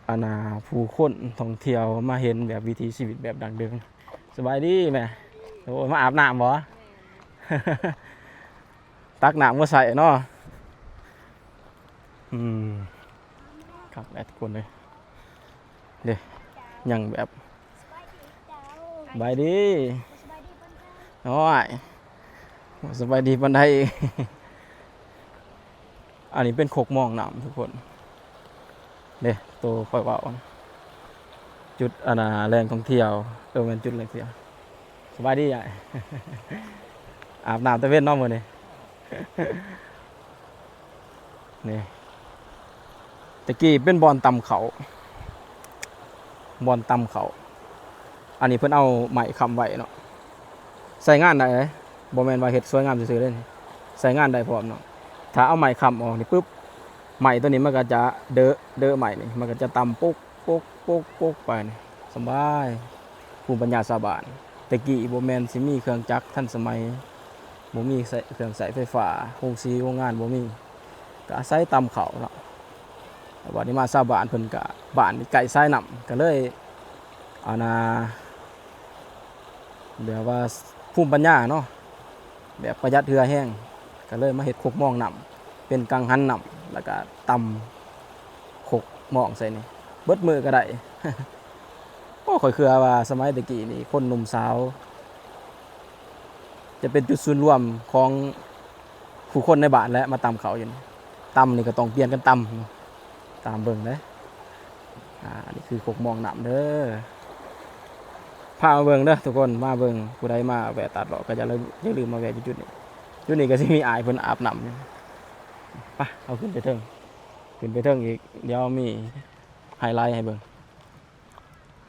ອັນນ່າ ຜູ້ຄົນທ່ອງທ່ຽວມາເຫັນແບບວິຖີຊີວິດແບບດັ້ງເດີມ. ສະບາຍດີແມ່. ໂອ້ ມາອາບນ້ຳບໍ່? ຕັກນ້ຳມາໃສ່ເນາະ. ອືມ ຄັກແຫຼະທຸກຄົນເອີຍ. ເດ້ ຍັງແບບ ສະບາຍດີ. ໂອ້ຍ ສະບາຍດີປານໃດ? ອັນນີ້ເປັນຄົກມອງນ້ຳທຸກຄົນເດ້ ໂຕຂ້ອຍເວົ້າ ຈຸດ ອັນນ່າ ແຫຼ່ງທ່ອງທ່ຽວ ເອີ ແມ່ນຈຸດແຫຼ່ງທ່ອງທ່ຽວ. ສະບາຍດີອ້າຍ ອາບນ້ຳແຕ່ເວັນເນາະມື້ນີ້ ນີ້ ແຕ່ກີ້ເປັນບ່ອນຕຳເຂົ້າ ບ່ອນຕຳເຂົ້າ ອັນນີ້ເພິ່ນເອົາໄມ້ຄ້ຳໄວ້ເນາະ ໃຊ້ງານໄດ້ເດ້ ບໍ່ແມ່ນວ່າເຮັດສວຍງາມຊື່ໆເດ້ ໃຊ້ງານໄດ້ພ້ອມເນາະ ຖ້າເອົາໄມ້ຄ້ຳອອກນີ້ປຶບ ໄມ້ຕົວນີ້ມັນກໍຈະເດະ ເດະໄມ້ນີ້ ມັນກໍຈະຕຳປົກ ປົກ ປົກ ປົກໄປນີ້ ສະບາຍ ພູມປັນຍາຊາວບ້ານ ແຕ່ກີ້ບໍ່ແມ່ນຊິມີເຄື່ອງຈັກທັນສະໄໝ ບໍ່ມີໃຊ້ ເຄື່ອງໃຊ້ໄຟຟ້າ ໂຮງສີໂຮງງານບໍ່ມີ ກໍອາໄສຕຳເຂົ້າເນາະ ແຕ່ວ່ານີ້ມາຊາວບ້ານເພິ່ນກໍ ບ້ານນີ້ໃກ້ສາຍນ້ຳ ກໍເລີຍ ອັນນ່າ ແບບວ່າພູມປັນຍາເນາະ ແບບປະຢັດເຫື່ອແຮງ ກໍເລີຍມາເຮັດຄົກມອງນ້ຳ ເປັນກັງຫັນນ້ຳ ແລ້ວກໍຕຳຄົກມອງໃສ່ນີ້ ເບິດມື້ກໍໄດ້ ໂອ້ ຂ້ອຍເຊື່ອວ່າສະໄໝແຕ່ກີ້ນີ້ ຄົນໜຸ່ມສາວ ຈະເປັນຈຸດສູນລວມຂອງຜູ້ຄົນໃນບ້ານແຫຼະ ມາຕຳເຂົ້າຢູ່ນີ້ ຕຳນີ້ກໍຕ້ອງປ່ຽນກັນຕຳ ຕາມເບິ່ງເດີ້ ອ່າ ອັນນີ້ຄືຄົກມອງນ້ຳເດີ້ ພາມາເບິ່ງເດີ້ທຸກຄົນ ມາເບິ່ງ ຜູ້ໃດມາແວະຕາດຫຼອກກໍຢ່າລືມ ຢ່າລືມມາແວະຢູ່ຈຸດນີ້ ຈຸດນີ້ກໍຊິມີອ້າຍເພິ່ນອາບນ້ຳຢູ່ ໄປ ເຮົາຂຶ້ນໄປເທິງ ຂຶ້ນໄປເທິງອີກ ດຽວມີໄຮໄລໃຫ້ເບິ່ງ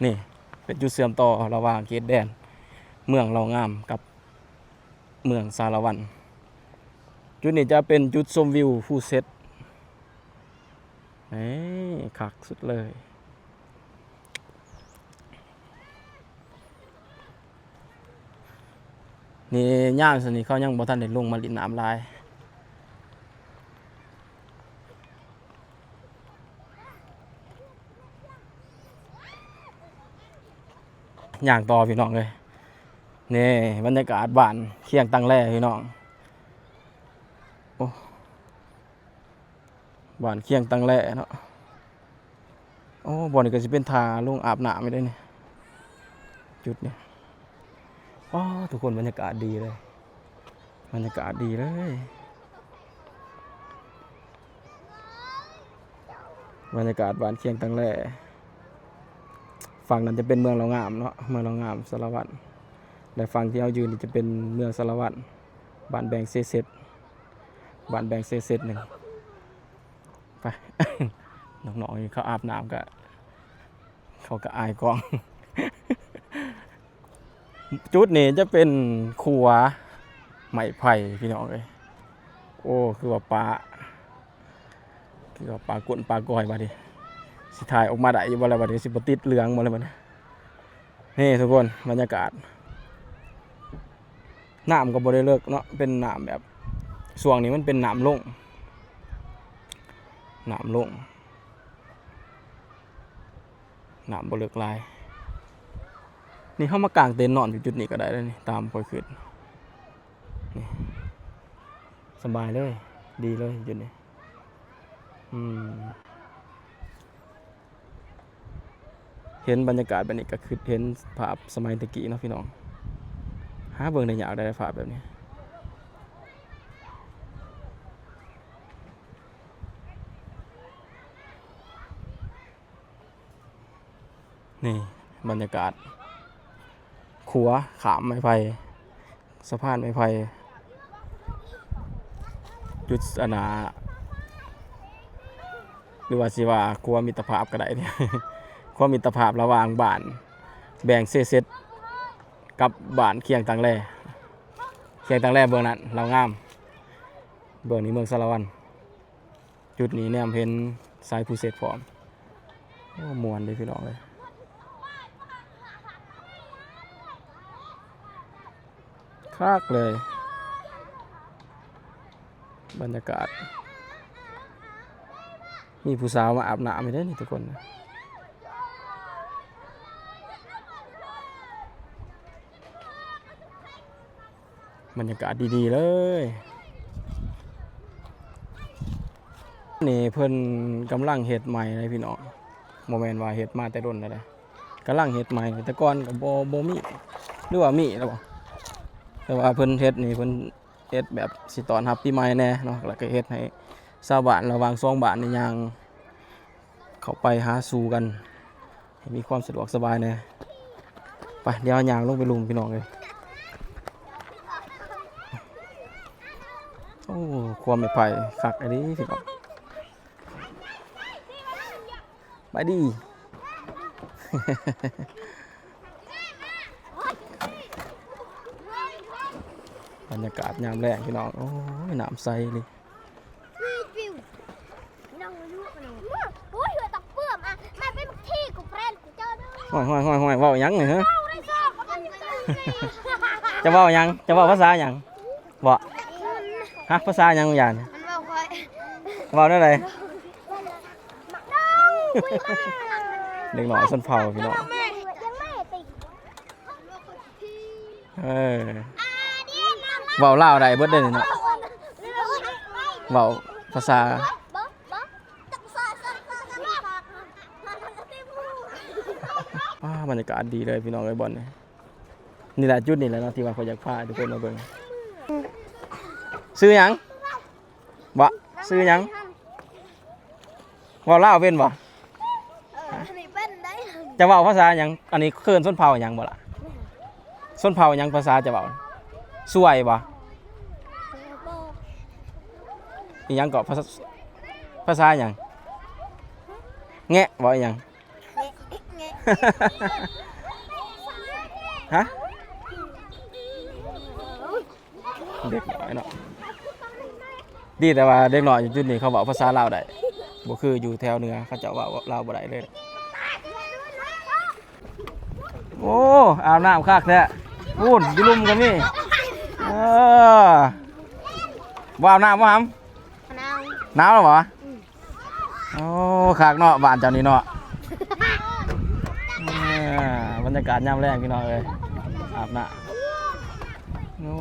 ນີ້ເປັນຈຸດເຊື່ອມຕໍ່ລະຫວ່າງເຂດແດນເມືອງເລົ່າງາມກັບເມືອງສາລະວັນ ຈຸດນີ້ຈະເປັນຈຸດຊົມວິວພູເຊັດ ນີ້ຄັກສຸດເລີຍ ນີ້ຍາມຊ່ຳນີ້ເຂົາຍັງບໍ່ທັນໄດ້ລົງມາຫຼິ້ນນ້ຳຫຼາຍ ຍ່າງຕໍ່ພີ່ນ້ອງເອີຍ ນີ້ບັນຍາກາດບ້ານຄຽງຕັງແລພີ່ນ້ອງ ໂອ້ ບ້ານຄຽງຕັງແລເນາະ ໂອ້ ບ່ອນນີ້ກໍຊິເປັນທ່າລົງອາບນ້ຳຢູ່ເດ້ນີ້ ຈຸດນີ້ ອໍ ທຸກຄົນ ບັນຍາກາດດີເລີຍ ບັນຍາກາດດີເລີຍ ບັນຍາກາດບ້ານຄຽງຕັງແລ ຝັ່ງນັ້ນຈະເປັນເມືອງເລົ່າງາມເນາະ ເມືອງເລົ່າງາມ ສາລະວັນ ແລະ ຝັ່ງທີ່ເຮົາຢືນນີ້ຈະເປັນເມືອງສາລະວັນ ບ້ານແບງເຊເຊັດ ບ້ານແບງເຊເຊັດໜຶ່ງ ໄປ ນ້ອງໆ ເຂົາອາບນ້ຳກະ ເຂົາກະອາຍກ້ອງ ຈຸດນີ້ຈະເປັນຂົວໄມ້ໄຜ່ພີ່ນ້ອງເອີຍ ໂອ້ ຄືວ່າປາ ຄືວ່າປາກົ້ນປາກ້ອຍບາດນີ້ ຊິຖ່າຍອອກມາໄດ້ຢູ່ບໍ່ລະບາດນີ້ ຊິບໍ່ຕິດເຫຼືອງບໍ່ລະບາດນີ້ ນີ້ທຸກຄົນ ບັນຍາກາດ ນ້ຳກໍບໍ່ໄດ້ເລິກເນາະ ເປັນນ້ຳແບບ ຊ່ວງນີ້ມັນເປັນນ້ຳລົງ ນ້ຳລົງ ນ້ຳບໍ່ເລິກຫຼາຍ ນີ້ເຮົາມາກາງເຕັນນອນຢູ່ຈຸດນີ້ກໍໄດ້ເດ້ນີ້ ຕາມຂ້ອຍຄິດ ນີ້ ສະບາຍເລີຍ ດີເລີຍຈຸດນີ້ ອືມ ເຫັນບັນຍາກາດແບບນີ້ກໍຄິດເຫັນພາບສະໄໝແຕ່ກີ້ເນາະພີ່ນ້ອງ ຫາເບິ່ງໄດ້ຍາກໄດ໋ພາບແບບນີ້. ນີ້ບັນຍາກາດຂົວຂ້າມໄມ້ໄຜ່ ສະພານໄມ້ໄຜ່ ຈຸດ ອັນນ່າ ຫຼືວ່າຊິວ່າຂົວມິດຕະພາບກໍໄດ້ ຂົວມິດຕະພາບລະຫວ່າງບ້ານແບງເຊເຊັດກັບບ້ານຄຽງຕັງແລ ຄຽງຕັງແລເບື້ອງນັ້ນລາວງາມ ເບື້ອງນີ້ເມືອງສາລະວັນ. ຈຸດນີ້ແນມເຫັນສາຍພູເຊັດພ້ອມ. ໂອ້ ມ່ວນເດ້ພີ່ນ້ອງເອີຍ ຄັກເລີຍ ບັນຍາກາດ ມີຜູ້ສາວມາອາບນ້ຳໃຫ້ເດ້ນີ້ທຸກຄົນ. ບັນຍາກາດດີໆເລີຍ ນີ້ເພິ່ນກຳລັງເຮັດໃໝ່ເລີຍພີ່ນ້ອງ ບໍ່ແມ່ນວ່າເຮັດມາແຕ່ດົນແລ້ວເດ້ ກຳລັງເຮັດໃໝ່ ແຕ່ກ່ອນກໍບໍ່ ບໍ່ມີ ຫຼືວ່າມີແລ້ວບໍ່ ແຕ່ວ່າເພິ່ນເຮັດນີ້ ເພິ່ນເຮັດແບບຊິຕ້ອນຮັບປີໃໝ່ແດ່ເນາະ ແລ້ວກໍເຮັດໃຫ້ຊາວບ້ານລະຫວ່າງສອງບ້ານນີ້ຍ່າງເຂົ້າໄປຫາສູ່ກັນ ໃຫ້ມີຄວາມສະດວກສະບາຍແດ່. ໄປ ດຽວຍ່າງລົງໄປລຸ່ມພີ່ນ້ອງເອີຍ ໂອ້ ຄົວໄມ້ໄຜ່ຄັກອີ່ຫຼີພີ່ນ້ອງ. ໄປດີ. ບັນຍາກາດຍາມແລງພີ່ນ້ອງ. ໂອ້ຍ ນ້ຳໃສເລີຍ. ໂອ້ຍ ຫ້ວຍໆໆໆ ເວົ້າຫຍັງນີ້ຮະ? ຈະເວົ້າຫຍັງ? ຈະເວົ້າພາສາຫຍັງ? ບໍ່ ຮະ ພາສາຫຍັງ ມັນຢ້ານ ມັນເວົ້າຂ້ອຍ ເວົ້າແນວໃດ? ເດັກນ້ອຍຊົນເຜົ່າພີ່ນ້ອງ. ເອີ ເວົ້າລາວໄດ້ເບິດເດ້ນີ້ເນາະ ເວົ້າພາສາ ອ້າ ບັນຍາກາດດີເລີຍພີ່ນ້ອງເອີຍ ບ່ອນນີ້. ນີ້ແຫຼະ ຈຸດນີ້ແຫຼະເນາະ ທີ່ວ່າຂ້ອຍຢາກພາທຸກຄົນມາເບິ່ງ. ຊື່ຫຍັງ? ບໍ່ ຊື່ຫຍັງ? ເວົ້າລາວເປັນບໍ່? ເອີ ອັນນີ້ເປັນໄດ໋. ຈະເວົ້າພາສາຫຍັງ? ອັນນີ້ເຂີນຊົນເຜົ່າຫຍັງບໍ່ລະ? ຊົນເຜົ່າຫຍັງ ພາສາຈະເວົ້າ? ຊ່ວຍບໍ່? ອີ່ຫຍັງເກາະ? ພາສາ ພາສາຫຍັງ? ແງະບໍ່? ອີ່ຫຍັງ? ຮະ? ເດັກນ້ອຍເນາະ ດີແຕ່ວ່າເດັກນ້ອຍຢູ່ຈຸດນີ້ເຂົາເວົ້າພາສາລາວໄດ້ ບໍ່ຄືຢູ່ແຖວເໜືອ ເຂົາເຈົ້າເວົ້າລາວບໍ່ໄດ້ເລີຍ. ໂອ້ ອາບນ້ຳຄັກແທ້ ພຸ້ນຢູ່ລຸ່ມກໍມີ. ເອີ ບໍ່ອາບນ້ຳບໍ່ຫຳ? ໜາວ ໜາວແລ້ວບໍ່? ອືມ ໂອ້ ຄັກເນາະ ບ້ານເຈົ້ານີ້ເນາະ. ເອີ ບັນຍາກາດຍາມແລງພີ່ນ້ອງເອີຍ ອາບນ້ຳ. ໂອ້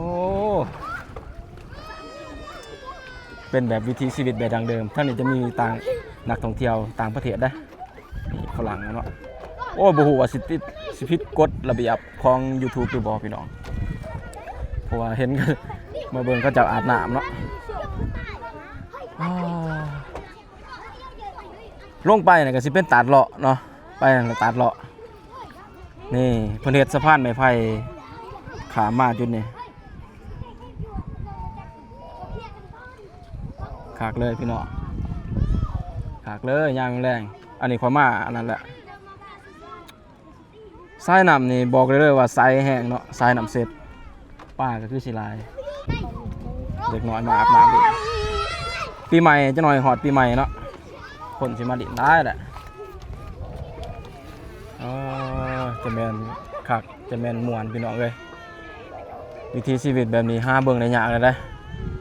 ເປັນແບບວິຖີຊີວິດແບບດັ້ງເດີມ. ທາງນີ້ຈະມີຕ່າງ ນັກທ່ອງທ່ຽວຕ່າງປະເທດເດ້ ນີ້ຝຣັ່ງເນາະ. ໂອ້ ບໍ່ຮູ້ວ່າຊິຕິດ ຊິຜິດກົດລະບຽບຂອງຢູທູບຫຼືບໍ່ພີ່ນ້ອງ ເພາະວ່າເຫັນ ມາເບິ່ງເຂົາເຈົ້າອາບນ້ຳເນາະ. ອ້າ ລົງໄປນີ້ກໍຊິເປັນຕາດເລາະເນາະ ໄປນັ້ນລະຕາດເລາະ. ນີ້ເພິ່ນເຮັດສະພານໄມ້ໄຜ່ຂ້າມມາຈຸດນີ້. ຄັກເລີຍພີ່ນ້ອງ ຄັກເລີຍຍາມແລງ. ອັນນີ້ຂ້ອຍມາອັນນັ້ນແຫຼະ ສາຍນ້ຳນີ້ບອກໄດ້ເລີຍວ່າໃສແຮງເນາະ ສາຍນ້ຳເຊັດ ປາກໍຄືຊິຫຼາຍ. ເດັກນ້ອຍມາອາບນ້ຳອີກ ປີໃໝ່ ຈັກໜ່ອຍຮອດປີໃໝ່ເນາະ ຄົນຊິມາຫຼິ້ນຫຼາຍແຫຼະ. ອໍ ຈະແມ່ນຄັກ ຈະແມ່ນມ່ວນພີ່ນ້ອງເອີຍ. ວິຖີຊີວິດແບບນີ້ຫາເບິ່ງໄດ້ຍາກແລ້ວເດ້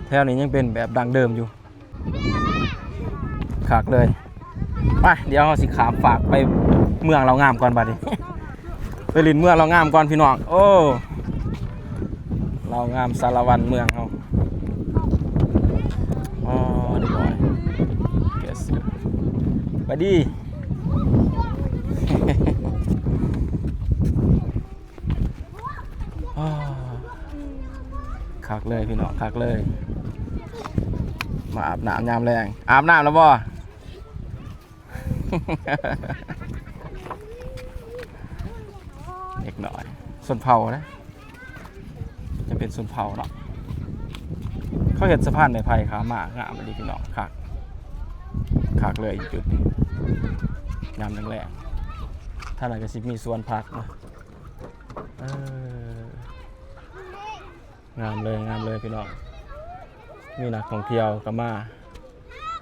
ແຖວນີ້ຍັງເປັນແບບດັ້ງເດີມຢູ່. ຄັກເລີຍ. ໄປ ດຽວເຮົາຊິຂ້າມຟາກໄປເມືອງເລົ່າງາມກ່ອນບາດນີ້ ໄປຫຼິ້ນເມືອງເລົ່າງາມກ່ອນພີ່ນ້ອງ. ໂອ້ ເລົ່າງາມສາລະວັນເມືອງເຮົາ. ອໍ ເດັກນ້ອຍ ສະບາຍດີ. ອ້າ ຄັກເລີຍພີ່ນ້ອງ ຄັກເລີຍ. ມາອາບນ້ຳຍາມແລງ. ອາບນ້ຳແລ້ວບໍ່? ເດັກນ້ອຍຊົນເຜົ່ານະ ຈະເປັນຊົນເຜົ່າເນາະ. ເຂົາເຮັດສະພານໄມ້ໄຜ່ຂ້າມມາ ງາມອີ່ຫຼີພີ່ນ້ອງ. ຄັກ ຄັກເລີຍຢູ່ຈຸດນີ້ ຍາມແລງໆ. ທາງນັ້ນກໍຊິມີສວນຜັກເນາະ. ເອີ ງາມເລີຍ ງາມເລີຍພີ່ນ້ອງ. ມີນັກທ່ອງທ່ຽວກໍມາ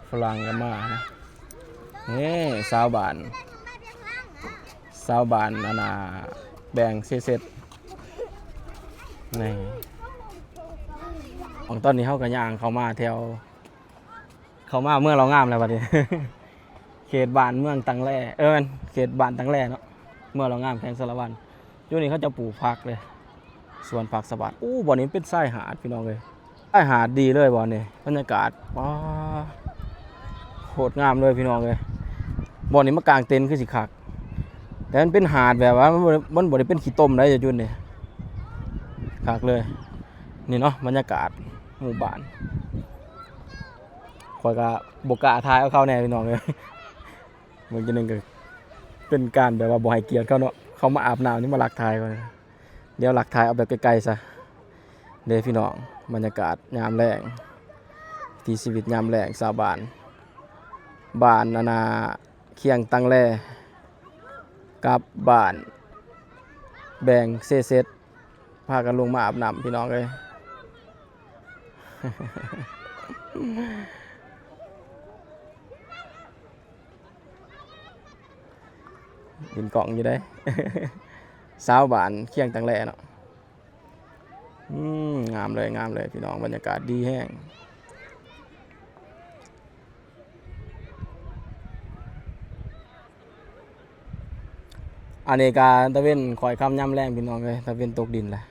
ຝຣັ່ງກໍມານະ. ນີ້ຊາວບ້ານ ຊາວບ້ານອັນນ່າ ແບ່ງເຊເຊັດນີ້. ຕອນນີ້ເຮົາກໍຍ່າງເຂົ້າມາແຖວ ເຂົ້າມາເມືອງເລົ່າງາມແລ້ວບັດນີ້ ເຂດບ້ານເມືອງຕັງແລ ເອີ ແມ່ນເຂດບ້ານຕັງແລເນາະ ເມືອງເລົ່າງາມ ແຂວງສາລະວັນ. ຢູ່ນີ້ເຂົາເຈົ້າປູກຜັກເດ້ ສວນຜັກສະຫວັດ. ໂອ້ ບ່ອນນີ້ເປັນຊາຍຫາດພີ່ນ້ອງເອີຍ ຊາຍຫາດດີເລີຍບ່ອນນີ້ ບັນຍາກາດ ປາ ໂຄດງາມເລີຍພີ່ນ້ອງເອີຍ. ບ່ອນນີ້ມາກາງເຕັນຄືຊິຄັກ ແຕ່ມັນເປັນຫາດແບບວ່າ ມັນບໍ່ ມັນບໍ່ໄດ້ເປັນຂີ້ຕົມໃດ ຈຸດນີ້ ຄັກເລີຍ. ນີ້ເນາະ ບັນຍາກາດໝູ່ບ້ານ ຂ້ອຍກໍບໍ່ກ້າຖ່າຍເອົາເຂົາແດ່ພີ່ນ້ອງເອີຍ. ເບິ່ງຈັ່ງໜຶ່ງກໍເປັນການແບບວ່າບໍ່ໃຫ້ກຽດເຂົາເນາະ ເຂົາມາອາບນ້ຳຍັງມາລັກຖ່າຍຂ້ອຍ. ດຽວລັກຖ່າຍເອົາແບບໃກ້ໆຊະເດ້ພີ່ນ້ອງ. ບັນຍາກາດຍາມແລງ ຖີຊີວິດຍາມແລງຊາວບ້ານ ບ້ານອັນນ່າ ຄຽງຕັງແລ ກັບບ້ານແບງເຊເຊັດ ພາກັນລົງມາອາບນ້ຳພີ່ນ້ອງເອີຍ. ເຫັນກ້ອງຢູ່ເດ້ ຊາວບ້ານຄຽງຕັງແລເນາະ. ອືມ ງາມເລີຍ ງາມເລີຍພີ່ນ້ອງ ບັນຍາກາດດີແຮງ. ອັນນີ້ກະຕາເວັນຄ້ອຍຄ່ຳຍາມແລງພີ່ນ້ອງເອີຍ ຕາເວັນຕົກດິນແລ້ວ.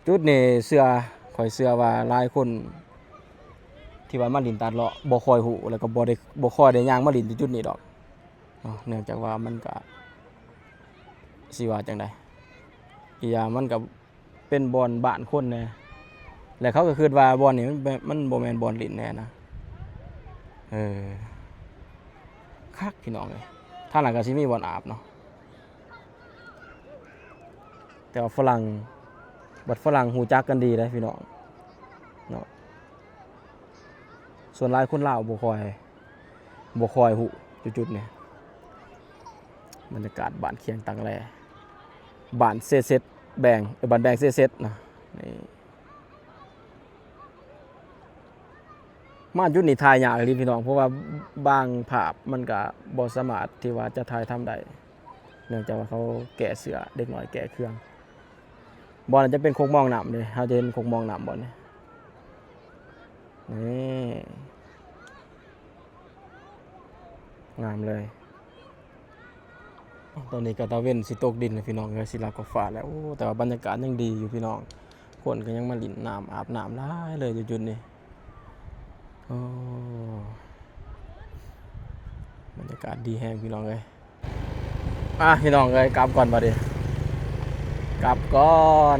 ຈຸດນີ້ເຊື່ອ ຂ້ອຍເຊື່ອວ່າຫຼາຍຄົນທີ່ວ່າມາຫຼິ້ນຕາດເລາະບໍ່ຄ່ອຍຮູ້ ແລ້ວກໍບໍ່ໄດ້ ບໍ່ຄ່ອຍໄດ້ຍ່າງມາຫຼິ້ນຢູ່ຈຸດນີ້ດອກເນາະ ເນື່ອງຈາກວ່າມັນກະ ຊິວ່າຈັ່ງໃດ ອີກຢ່າງມັນກະ ເປັນບ່ອນບ້ານຄົນແດ່ ແລະເຂົາກໍຄິດວ່າບ່ອນນີ້ມັນແບ- ມັນບໍ່ແມ່ນບ່ອນຫຼິ້ນແດ່ນະ. ເອີ ຄັກພີ່ນ້ອງເອີຍ ທາງນັ້ນກໍຊິມີບ່ອນອາບເນາະ ແຕ່ວ່າຝຣັ່ງ ບັດຝຣັ່ງຮູ້ຈັກກັນດີເດ້ພີ່ນ້ອງເນາະ. ສ່ວນຫຼາຍຄົນລາວບໍ່ຄ່ອຍ ບໍ່ຄ່ອຍຮູ້ຈຸດໆນີ້. ບັນຍາກາດບ້ານຄຽງຕັງແລ ບ້ານເຊເຊັດແບງ ເອີ ບ້ານແບງເຊເຊັດນະ ນີ້ ມາຈຸດນີ້ຖ່າຍຍາກອີ່ຫຼີພີ່ນ້ອງ ເພາະວ່າບາງພາບມັນກະບໍ່ສາມາດທີ່ວ່າຈະຖ່າຍທຳໄດ້ ເນື່ອງຈາກວ່າເຂົາແກ້ເສື້ອ ເດັກນ້ອຍແກ້ເຄື່ອງ. ບ່ອນນັ້ນຈະເປັນຄົກມອງນ້ຳເດ້ ເຮົາຈະເຫັນຄົກມອງນ້ຳບ່ອນນີ້ ນີ້ ງາມເລີຍ. ຕອນນີ້ກໍຕາເວັນຊິຕົກດິນແລ້ວພີ່ນ້ອງເອີຍ ຊິຫຼັບຂອບຟ້າແລ້ວ. ໂອ້ ແຕ່ວ່າບັນຍາກາດຍັງດີຢູ່ພີ່ນ້ອງ ຄົນກໍຍັງມາຫຼິ້ນນ້ຳອາບນ້ຳຫຼາຍເລີຍຢູ່ຈຸດນີ້. ໂອ້ ບັນຍາກາດດີແຮງພີ່ນ້ອງເອີຍ. ອ່ະ ພີ່ນ້ອງເອີຍ ກັບກ່ອນບັດນີ້ ກັບກ່ອນ.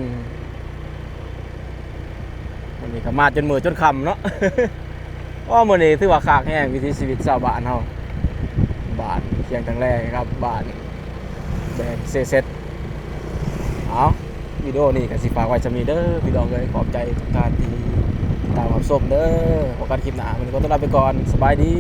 ມື້ນີ້ກໍມາຈົນມື້ຈົນຄ່ຳເນາະ. ໂອ້ ມື້ນີ້ຖືວ່າຄັກແຮງ ວິຖີຊີວິດຊາວບ້ານເຮົາ ບ້ານຄຽງຕັງແລກັບບ້ານແບງເຊເຊັດ. ເອົາ ວິດີໂອນີ້ກໍຊິຝາກໄວ້ສ່ຳນີ້ເດີພີ່ນ້ອງເອີຍ ຂອບໃຈທຸກທ່ານທີ່ຕິດຕາມຮັບຊົມເດີ. ພົບກັນຄລິບໜ້າ ມື້ນີ້ຂໍຕົວລາໄປກ່ອນ ສະບາຍດີ.